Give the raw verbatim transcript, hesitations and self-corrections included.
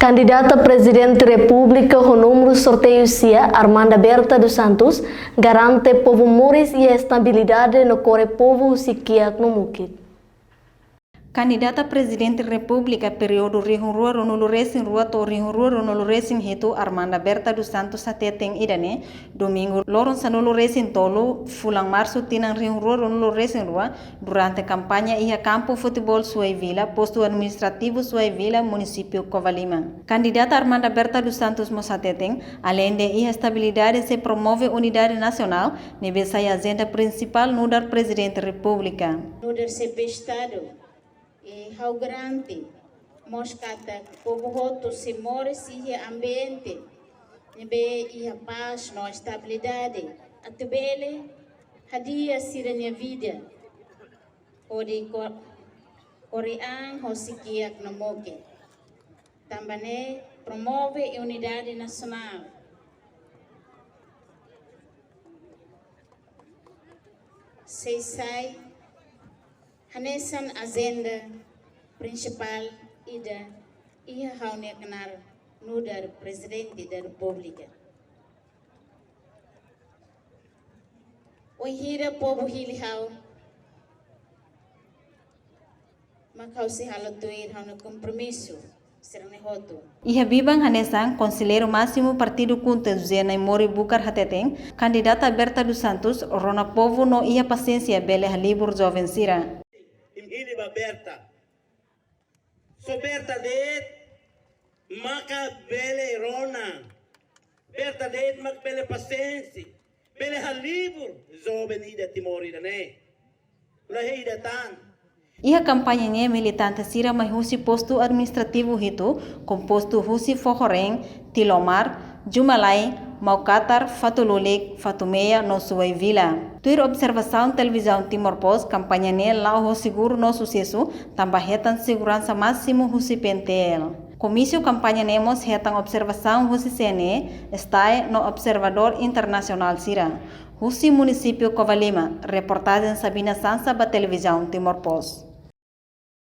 Kandidata Prezidente Repúblika ho númeru sorteiu sia, Armanda Berta dos Santos, garante povu moris iha estabilidade no kore povu husi kiak no mukit. Kandidata Prezidente Repúblika períodu rihun rua ruanulu resin rua to'o rihun rua ruanulu resin hitu, Armanda Berta dos Santos, hateten ida-ne'e, Domingu, loron sanulu resin tolu, fulan Marsu, tinan rihun rua ruanulu resin rua, durante kampaña iha kampu futeból Suai Vila, postu administrativu Suai Vila, munisípiu Covalima. Kandidata Armanda Berta dos Santos mós hateten, aleinde iha estabilidade, sei promove unidade nasionál, ne'ebé sai ajenda prinsipál nu'udar Prezidente Repúblika. Nu'udar xefe Estadu, i ha'u garante mós katak povu hotu sei moris iha ambiente ne'ebé iha pás no estabilidade, atu bele hadi'a sira-nia vida hodi ko-, kore an hosi kiak no mukit. Tanba ne'e promove unidade nasionál sei sai hanesan ajenda prinsipál ida iha ha'u-nia knaar nu'udar Prezidente da Repúblika. Wainhira povu hili ha'u, mak ha'u sei halo tuir ha'u-nia kompromisu sira-ne'e hotu. Iha biban hanesan, Konselleiru Másimu Partidu KHUNTO, José Naimori Bucar, hateten, kandidata Berta dos Santos rona povu no iha pasiénsia bele halibur joven sira. Imi hili ba Berta. Só Berta de'it maka bele rona. Berta de'it maka bele pasiénsia, bele halibur joven ida Timor ida-ne'e. La he ida tan. Iha kampaña ne'e, militante sira mai husi postu administrativu hitu, kompostu husi Foho Reen, Tilomar, Jumalai, Maukatar, Fatululik, Fatumea no Suai Vila. Tuir observasaun Televizaun Timor Post, kampaña ne'e la'o ho seguru no susesu, tanba hetan seguransa másimu husi P N T L. Komísiu kampaña ne'e mós hetan observasaun husi C N E, STAE no observadór internasionál sira. Husi munisípiu Covalima, reportajen Sabina Sansa ba Televizaun Timor Post.